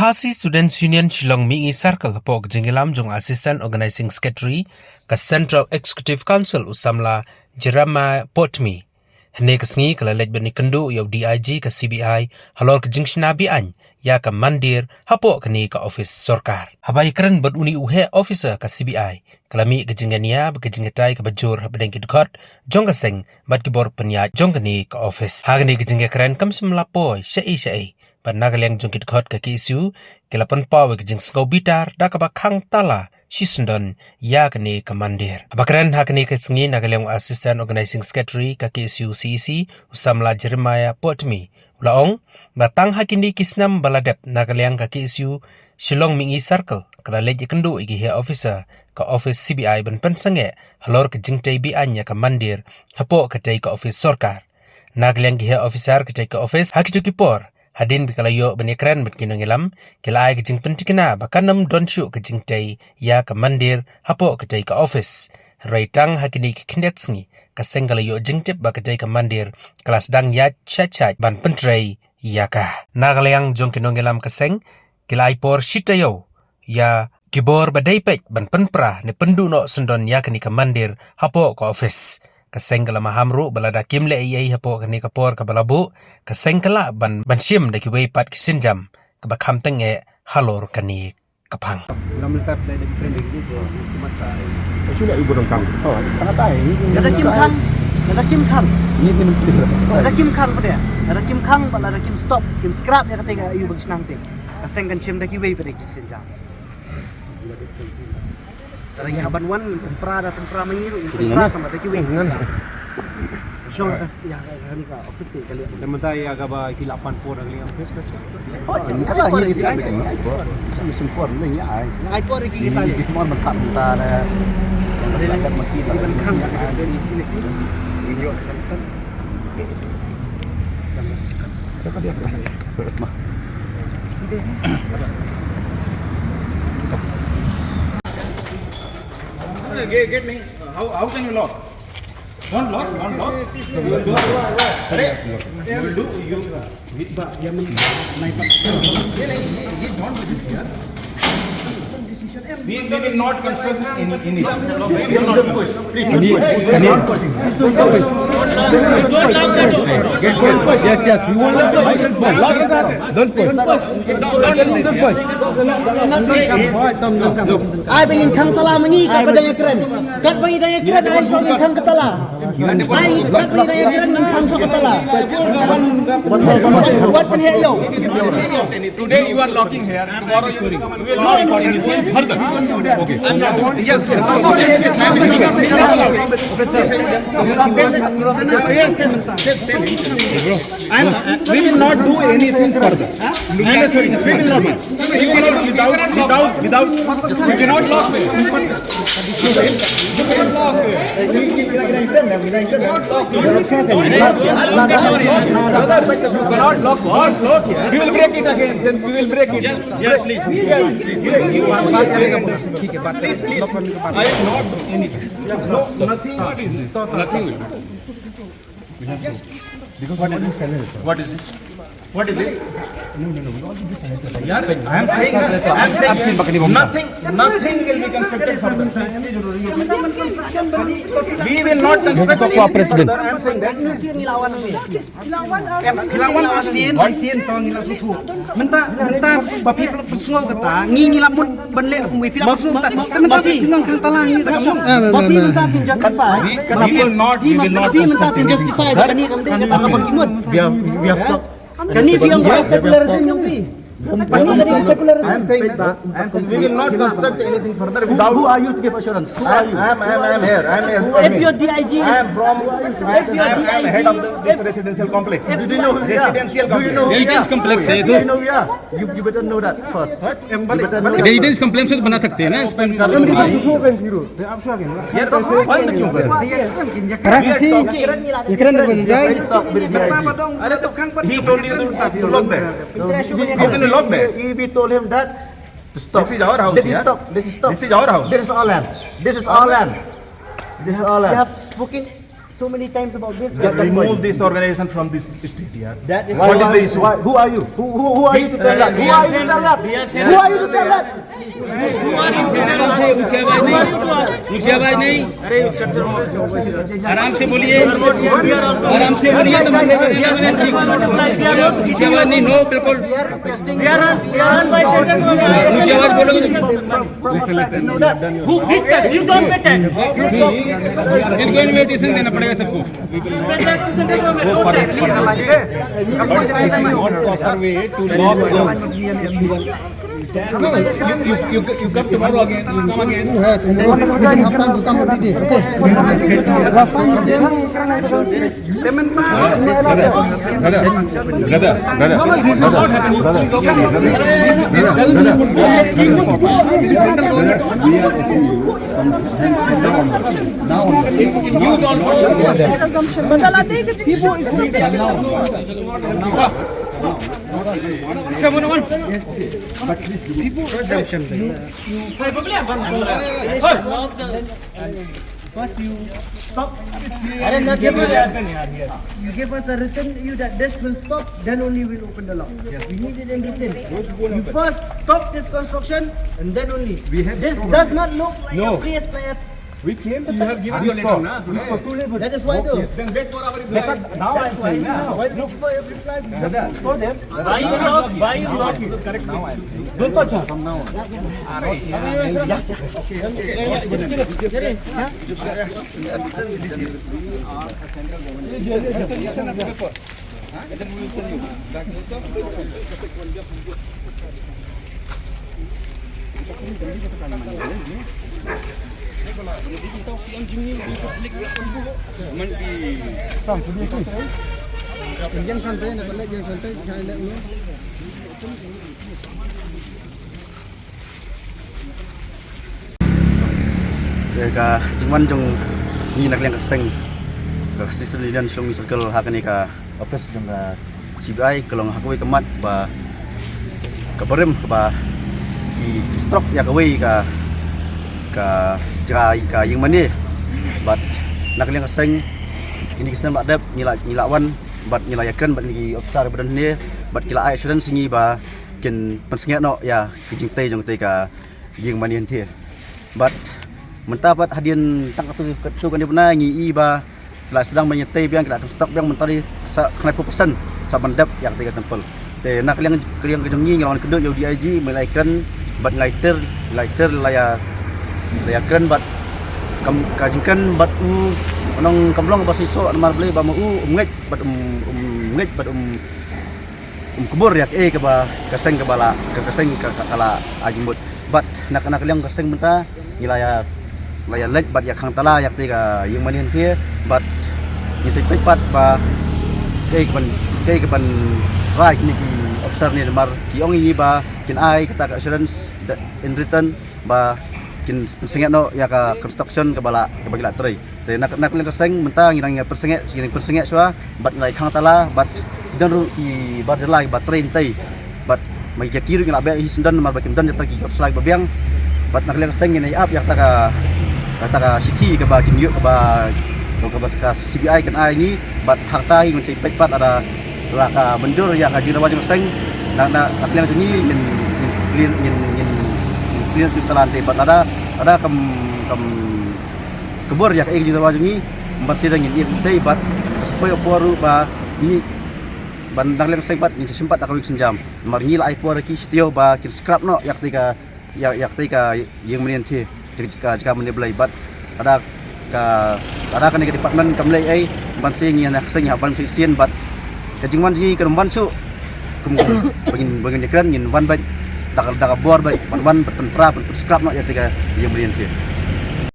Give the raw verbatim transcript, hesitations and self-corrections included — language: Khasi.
Khasi Students Union Shillong Mihngi Circle hapoh ka jingïalam jong Assistant Organizing Secretary ka Central Executive Council u samla Jeremiah Potmi. Hynne ka sngi ka la leit ban ïakynduh ïa u D I G ka C B I halor ka jingshna be-aiñ ïa ka mandir hapoh kane ka office sorkar. Haba ïakren bad une u heh officer ka C B I, ka la mih ka jingïania bad ka jingïatai kaba jur hapdeng ki dkhot jong ka seng bad ki bor pynïaid jong kane ka office. Ha kane ka jingïakren kam shym la poi shaei shaei bad na ka liang jong ki dkhot ka K S U ki la pynpaw ïa ka jingsngew bitar da kaba khang tala shisyndon ïa kane ka mandir. Haba kren ha kane ka sngi na ka liang u Assistant Organizing Secretary ka K S U C E C u samla Jeremiah Potmi u la ong ba tang ha kine ki snem ba la dep na ka liang ka K S U Shillong Mihngi Circle ka la leit ïakynduh ïa ki heh officer ka office C B I ban pynsangeh halor ka jingtei be-aiñ ïa ka mandir hapoh katei ka office sorkar. Na ka liang ki heh officer katei ka office ha kito ki por hadien ba ki la ïoh ban ïakren bad ki nongïalam ki la ai ka jingpyntikna ba kan ym don shuh ka jingtei ïa ka mandir hapoh katei ka office. Hynrei tang ha kine ki khyndiat sngi ka seng ka la ïoh jingtip ba katei ka mandir ka la sdang ïaid shait shait ban pyntrei ïa ka. Na ka liang jong ki nongïalam ka seng ki la ai por shi taïew ïa ki bor ba dei peit ban pynpra ne pynduh noh syndon ïa kane ka mandir hapoh ka office. Ka seng ka la maham ruh ba lada kim leh ei ei hapoh kane ka por kaba la buh, ka seng ka lah ban, ban shim da kiwei pat ki sienjam kaba kham tyngeh halor kane ka phang. Lada kim khang, lada kim khang, lada kim khang pat, lada kim khang bad lada kim stop, kim scrap ïa katei ka ïew ba ki shna teng, ka seng kan shim da kiwei pat ki sienjam. Tara ngi hap ban wan, pynpra da pynpra ma ngi ruh, pynpra tang ba da kiwei. Shong ka, ïa, ka, ka, ka office ka, ka liang. Te mynta ïa kaba ki la pan por ha ka liang office ka. Oh, ïa, ka la ngi ki sa ki ai por. Sa mission por ni ai. Ai por ki kita ni. Ki por mynta mynta na. Kat ma ki la. Ban khang. Ni yo samstan. Gate, gate nahi. How, how can you lock? Don't lock, don't lock. You will do. Arey, you will do. You, we, we will not construct any, anything. We will not push. Please don't push. Yes, yes, we will not push. Don't push. Don't push. Ai ba ngin khang tala ma ngi, katba dang ïakren. Katba ngi dang ïakren, ai shuh ngin khang ka tala. Ai katba ngi dang ïakren ngin khang shuh ka tala. Wat pynheh ïew. Today you are locking here, tomorrow you will not do anything further. Okay. Yes, yes. Yes, yes. Yes, yes. Tell him. I'm, we will not do anything further. I'm sorry, we will not do. We will not do without, without, without. We cannot lock. We cannot lock. We will break it again. Then we will break it. Yes, yes, please. Yes. Please, please. I will not do anything. No, nothing. Nothing will do. What is this? What is this? What is this? Yaar, I am saying that, I am saying that nothing, nothing will be constructed further. Please, please, we will not construct anything further. I am saying that. Ngi la wan arsien, arsien to ngi la sngewthuh. Mynta, mynta ba phi pynsngew kata, ngi ngi la mut ban leh kumwei, phi la pynsngew kata. Te mynta phi nang khang tala ngi ta ka mut. Ba phi mynta phin justify. We, we will not, we will not construct anything further. Kane kam dei kata ka ban ki mut. We have, we have talked. Kane phi ong secularism jong phi. Kane ka dei secularism. I am saying that, I am saying we will not construct anything further without. Who are you to give assurance? Who are you? I am, I am, I am here. I am here. If your D I G is, I am from, I am, I am head of the, this residential complex. Residential complex. Residence complex hai. Do you know who we are? You, you better know that first. Residence complex se bana sakte hain na, isko. Yaar, band kyun kar rahe ho? Kara kasi, ye kara na bun jai. Are to, he told you to, to lock there. How can you lock there? We, we told him that to stop. This is our house, yeah? This is stop. This is stop. This is our house. This is all land. This is all land. This is all land. We have spoken So many times about this. Get, remove this organization from this state, yeah. That is what is the issue? Why, who are you? Who, who, who are you to tell that? Who are you to tell that? Who are you to tell that? ऊंची आवाज नहीं, ऊंची आवाज नहीं। आराम से बोलिए, आराम से बोलिए। तो मंदिर में ऊंची आवाज नहीं, no, बिल्कुल। We are on, we are on by central government. ऊंची आवाज बोलोगे तो Who pays tax? You don't pay tax. इनको इनविटेशन देना पड़ेगा सबको। You pay tax to central government, no tax. Proper way to lock down. No, no, you, you, you, you come tomorrow again, you come again. You have time to come every day. Okay. Last time you came, First you stop. You give us a written you that this will stop, then only we'll open the lock. We need it in written. You first stop this construction and then only. This does not look like a place like a. We came. You have given your letter, na? We saw two laborers. That is why though. Then wait for our reply. Now I am saying, na. Why waiting for your reply? Brother, show them. Why you not? Why you not? Don't touch her. Ka jingwan jong ngi na ka liang ka seng ka Khasi Students' Union Shillong Circle ha kane ka office jong ka C B I ka long ha kawei ka mat ba ka barim kaba ki, ki struck ïa kawei ka, ka jaka ka ïing mane. Bad na ka liang ka seng kine ki snem ba dep ngi la, ngi la wan bad ngi la ïakren bad kine ki officer ba don hangne bad ki la ai assurance ïa ngi ba kin pynsangeh noh ïa ki jingtei jong katei ka ïing mane hynrei. Bad mynta pat hadien tang katto katne bnai ngi i ba ki la sdang ban ïatei biang, ki la construct biang mynta dei sa khyndai phew percent sa ban dep ïa katei ka temple. Te na ka liang, ka liang ka jong ngi ngi la wan kynduh ïa u D I G, me la ïakren bad ngi la ïater, la ïater la ïa, la ïakren bad kam, ka jingkren bad u nong kam long ba shisha namar balei ba ma u um ngeit bad um, um ngeit bad um um kbur ïa kaei kaba ka seng kaba la, ka, ka seng ka, ka, ka la ai jingmut. Bad na, na ka liang ka seng mynta ngi la ïa, la ïa leit bad ïa khang tala ïa katei ka ïing mane hynrei bad ngi sa peit pat ba kaei kaban, kaei kaban rai kine ki officer ne namar ki ong ïa ngi ba kin ai kata ka assurance in written ba kin pynsangeh noh ïa ka construction kaba la, kaba ki la trei. Te na, na ka liang ka seng mynta ngi dang ïa pynsangeh, ngi dang pynsangeh shuwa bad ngi la ïa khang tala bad ki don ruh ki bar jylla kiba trei hangtei. Bad ma ki jaki ruh ngi la beh hi syndon namar ba kim don jata ki kot slai ba biang. Bad na ka liang ka seng ngin ïa ap ïa kata ka, kata ka shithi kaba kin ïoh kaba, kaba ka C B I kan ai ngi bad hangta hi ngin sa peit pat lada la ka mynjur ïa ka jingdawa jong ka seng. Na, na, na ka liang jong ngi ngin, ngin clear, ngin, ngin, ngin clear tu talan te bad lada, lada kam, kam kbur ïa ka jingdawa jong ngi, ban sdang ngin ïa pynbeit bad ka sa poi ka por ruh ba ngi ban dang leng seng bad ngin sa shim pat da kawei ka sienjam. Namar ngi la ai por ïa ki sha taïew ba kin scrap noh ïa katei ka, ïa, ïa katei ka ïing mane hynrei, jaka, jaka mane blei bad lada ka, lada kane ka department kam leh ei ban sdang ngi na ka seng ïa ban shisien bad ka jingwan jong ngi kan wan shuh kum, kum ba ngin, ba ngin ïakren ngin wan bad da ka, da ka bor bad ban wan bad pynpra, pyn, pyn scrap noh ïa katei ka ïing mane hynrei.